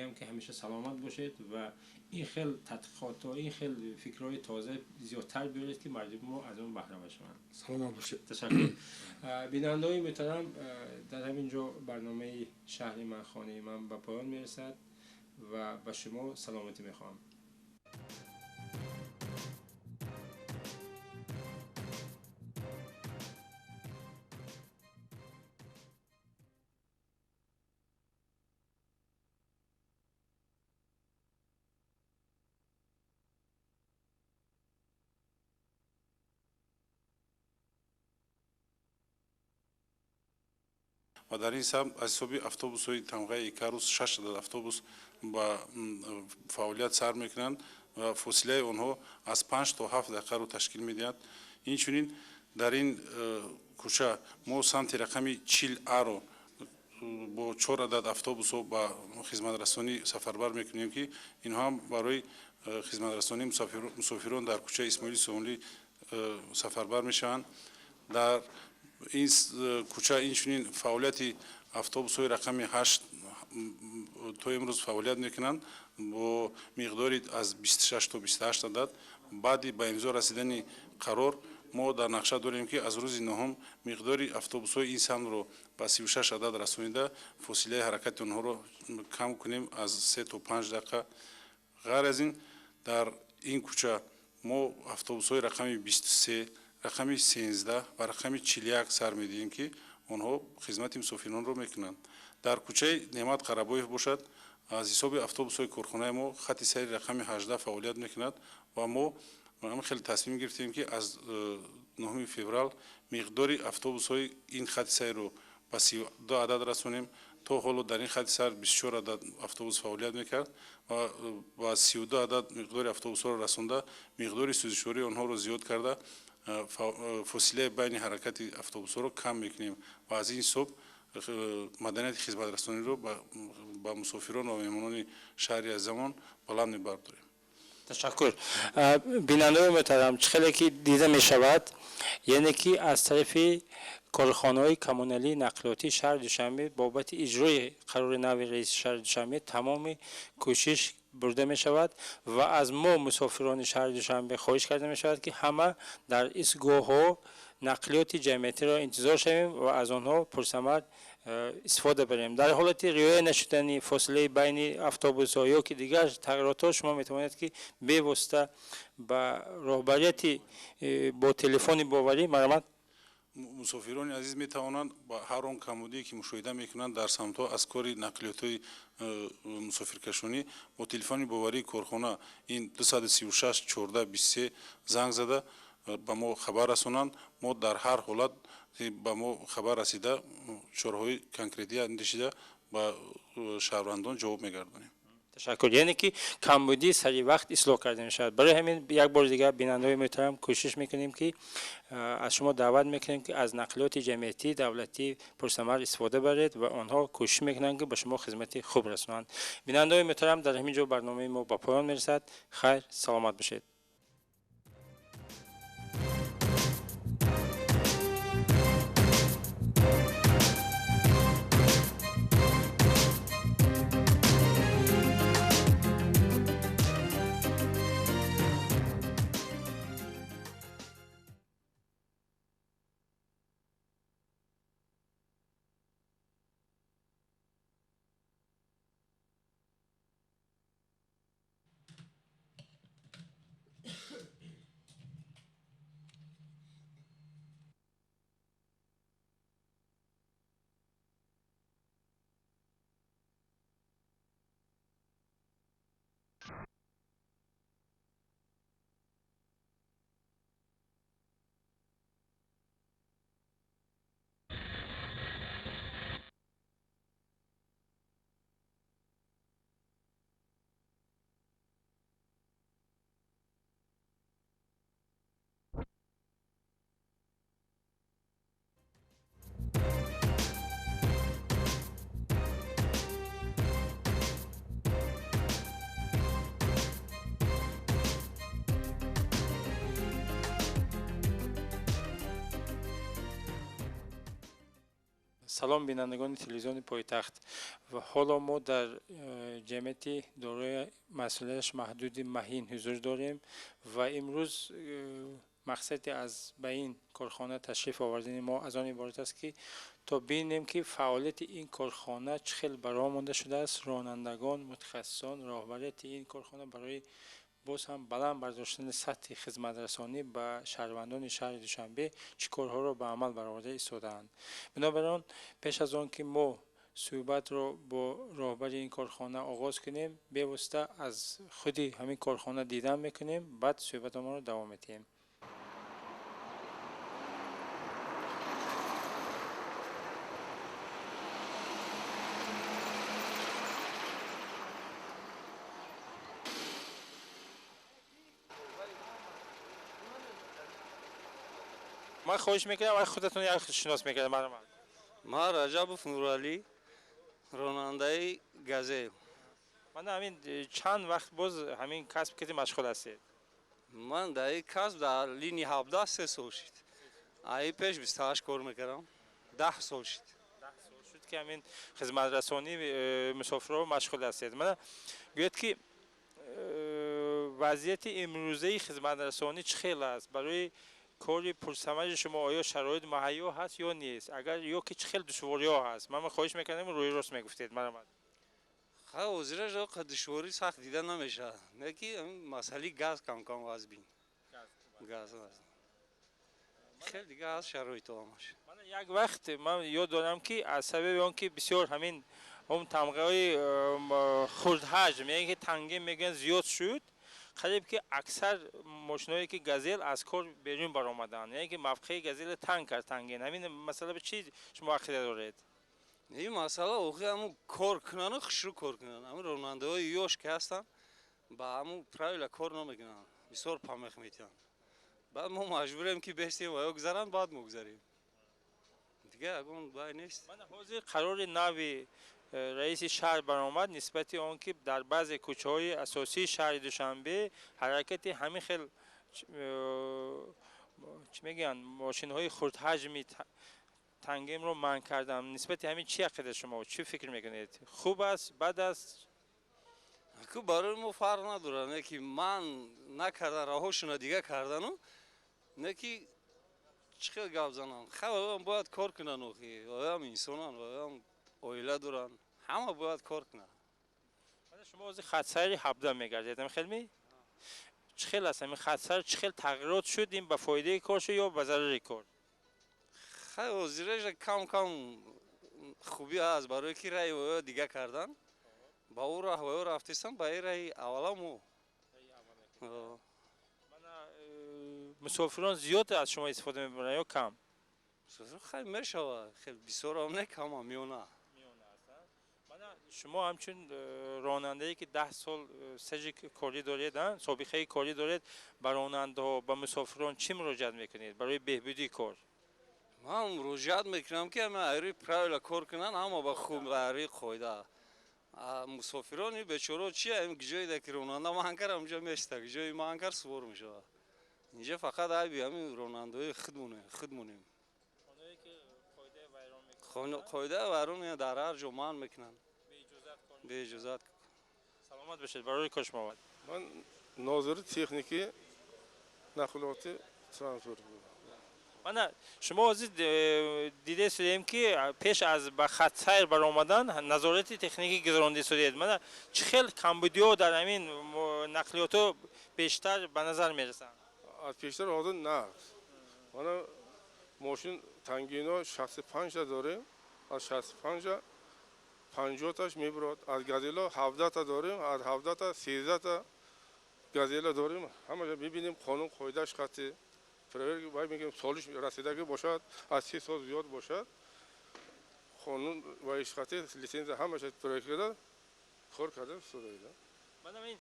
мегӯям, ки ҳамеша саломат бошед ва ин хел тадқиқотҳо, ин хел фикрҳои тоза зиёдтар биёред, ки мардуми мо аз он баҳраманд шаванд. Саломат бошед. Ташаккур. Бинандаҳои муҳтарам, дар ҳамин ҷо барномаи «Шаҳри ман, хонаи ман» ба поён мерасад ва ба шумо саломатӣ мехоҳам. Ва дар ин самт аз ҳисоби автобусҳои тамғаи Икарус 6 адад автобус ба фаъолият сар мекунанд ва фосилаи онҳо аз 5 то 7 дақиқаро ташкил медиҳад. Инчунин дар ин кӯча мо самти рақами 40 аро бо чор адад автобусҳо ба хизматрасонӣ сафарбар мекунем, ки инҳо ҳам барои хизматрасонии мусофирон дар кӯчаи Исмоили Сомонӣ сафарбар мешаванд. Дар ин кӯча инчунин фаъолияти автобусҳои рақами 8 то имрӯз фаъолият мекунанд бо миқдори аз 26 то 28 адад. Баъди ба имзо расидани қарор мо дар нақша дорем, ки аз рӯзи 9-ум миқдори автобусҳои ин самтро ба 36 адад расонида, фосилаи ҳаракати онҳоро кам кунем аз 3 то 5 дақиқа. Ғайр аз ин, дар ин кӯча мо автобусҳои рақами 23, рақами 13 ва рақами 41 сар медиҳем, ки онҳо хизмати мусофиронро мекунанд. Дар кӯчаи Неъмат Қарабоев бошад, аз ҳисоби автобусҳои корхонаи мо хати сайри рақами 18 фаъолият мекунад ва мо ҳам хеле тасмим гирифтем, ки аз 9 феврал миқдори автобусҳои ин хати сайрро ба 32 адад расонем. То ҳоло дар ин хати сайр 24 адад автобус фаъолият мекард ва ба 32 адад миқдори автобусҳоро расонда, миқдори сӯзишвории онҳоро зиёд карда, фосилаи байни ҳаракати автобусҳоро кам мекунем ва аз ин ҳисоб маданияти хизматрасониро ба мусофирон ва меҳмонони шаҳри азизамон баланд мебардорем. Ташаккур. Бинандаои муҳтарам, чӣ хеле ки дида мешавад, яъне ки аз тарафи корхонаҳои коммуналии нақлиётии шаҳри Душанбе бобати иҷрои қарори нави раиси шаҳри Душанбе тамоми кӯшиш бурда мешавад ва аз мо, мусофирони шаҳри Душанбе, хоҳиш карда мешавад, ки ҳама дар истгоҳҳо нақлиёти ҷамъиятиро интизор шавем ва аз онҳо пурсамар истифода барем. Дар ҳолати риоя нашудани фосилаи байни автобусҳо ё ки дигар тағйиротҳо, шумо метавонед, ки бевосита ба роҳбарияти бо телефони боварӣ марҳамат. Мусофирони азиз метавонанд ба ҳар он камбудие, ки мушоҳида мекунанд дар самтҳо аз кори нақлиётҳои мусофиркашонӣ, бо телефони боварии корхона, ин 236 14 23, занг зада, ба мо хабар расонанд. Мо дар ҳар ҳолат ба мо хабар расида, чораҳои конкретӣ андешида, ба шаҳрвандон ҷавоб мегардонем. Ташаккур. Яъне ки камбудӣ сари вақт ислоҳ карда мешавад. Барои ҳамин як бори дигар, бинандаҳои муҳтарам, кӯшиш мекунем, ки аз шумо даъват мекунем, ки аз нақлиёти ҷамъиятии давлатӣ пурсамар истифода баред ва онҳо кӯшиш мекунанд, ки ба шумо хизмати хуб расонанд. Бинандаҳои муҳтарам, дар ҳамин ҷо барномаи мо ба поён мерасад. Хайр, саломат бошед. Салом, бинандагони телевизиони Пойтахт. Ва ҳоло мо дар ҷамъияти дорои масъулияташ маҳдуди Маҳин ҳузур дорем ва имрӯз мақсади аз ба ин корхона ташриф овардани мо аз он иборат аст, ки то бинем, ки фаъолияти ин корхона чӣ хел ба роҳ монда шудааст, ронандагон, мутахассисон, роҳбарияти ин корхона барои боз ҳам баланд бардоштани сатҳи хизматрасонӣ ба шаҳрвандони шаҳри Душанбе чӣ корҳоро ба амал бароварда истодаанд. Бинобар он, пеш аз он ки мо суҳбатро бо роҳбари ин корхона оғоз кунем, бевосита аз худи ҳамин корхона дидан мекунем, баъд суҳбатамонро давом медиҳем. Ман хоҳиш мекунам, худатон як шинос мекардам барои ман. Ман Раҷабов Нуралӣ, ронандаи Газел. Ман ҳамин чанд вақт боз ҳамин касб кати машғул ҳастед? Ман дар ин касб дар линии 17 3 сол шуд. Аи пеш 28 кор мекардам, 10 сол шуд. 10 сол шуд, ки ҳамин хизматрасонии мусофирро машғул ҳастед. Мана гӯяд, ки вазъияти имрӯзаи хизматрасонӣ чӣ хел аст? Барои кори пурсамари шумо оё шароит муҳайё ҳаст ё нест, агар ё ки чӣ хел душвориҳо ҳаст? Ман хоҳиш мекардам, рӯи рост мегуфтед, марҳамат. Ха, ҳозираш душворӣ сахт дида намешавад, не ки масъалаи газ камкам вазбин газ хеле дига ҳаст, шароито ҳамаш. Мана як вақт ман ёд дорам, ки аз сабаби он ки бисёр ҳамин ҳам тамғаҳои хурдҳаҷм, яъне ки тангин мегӯянд, зиёд шуд, қариб ки аксар мошиноое ки Газел аз кор берун баромаданд, яъне ки мавқеи Газела танг кард тангин. Ҳамин масъала ба чӣ шумо ақида доред? Ин масъала охи ҳамун кор кунану хушрӯ кор кунанд. Ҳамун ронандаҳои ёш ки ҳастанд, ба ҳамун правила кор намекунанд, бисёр помех метиҳанд. Баъд мо маҷбурем, ки бестем ва ё гузаранд, баъд мо гузарем. Дига ягон бай нест. Мана ҳозир қарори нави раиси шаҳр баромад нисбати он ки дар баъзе кӯчаҳои асосии шаҳри Душанбе ҳаракати ҳамин хел чӣ мегӯянд, мошинҳои хурдҳаҷми тангинро манъ кардам. Нисбати ҳамин чӣ ақида шумо, чӣ фикр мекунед? Хуб аст, бад аст? Ку барои мо фарқ надорад, не ки ман накардан, раҳошуна дига кардану, не ки чӣ хел гап занам. Хай, бояд кор кунанд, охи оям инсонанд, оям оила доранд, ҳама бояд кор кунанд. Шумо ҳозир хатсайри 17 мегардед, ҳамин хел ми? Чӣ хел аст ҳамин хатсайр, чӣ хел тағйирот шуд? Ин ба фоидаи кор шуд ё ба зарари кор? Хай, ҳозираша кам кам хубӣ ҳаст, барое ки раи оё дига кардан, ба ӯ раҳ оё рафтестан, ба ин раи аввала мо. Мана мусофирон зиёд аз шумо истифода мебаранд ё кам? Хай, мешавад, хел бисёрам не, камам, миёна. Мана шумо ҳамчун ронандае, ки 10 сол стажи корӣ доред, собиқаи корӣ доред, ба ронандаҳо, ба мусофирон чӣ муроҷиат мекунед барои беҳбудии кор? Ман муроҷиат мекунам, ки ҳама айрӯи правила кор кунанд, ҳама ба хуб, айрӯи қоида. Мусофирони бечоро чи, ҷое ки ронанда манъ кард, ҳамҷо места, ҷои манъ кард, сувор мешавад. Инҷа фақат айби ҳамин ронандаҳои худмонем. Қоида вайрон дар ҳар ҷо манъ мекунанд беиҷозат. Саломат бошед, барои кор шумо. Ман нозири техникии нақлиёти транспорт будам. Мана шумо ҳозир дида истодем, ки пеш аз ба хатсайр баромадан назорати техникӣ гузаронда истодед. Мана чӣ хел камбудиҳо дар ҳамин нақлиётҳо бештар ба назар мерасанд? Аз пештар ҳозир нақс. Мана мошин тангино 65та дорем, аз 65-а 50-таш мебурад. Аз Газело 17та дорем, аз 17-та 13-та Газела дорем. Ҳамаша мебинем, қонун қоидааш қатъи проверка вай мегӯем, солиш расидагӣ бошад, аз 3 сол зиёд бошад, қонун вайш қатъи лицензия, ҳамаша проверка карда, кор карда истодаида. Мана ин.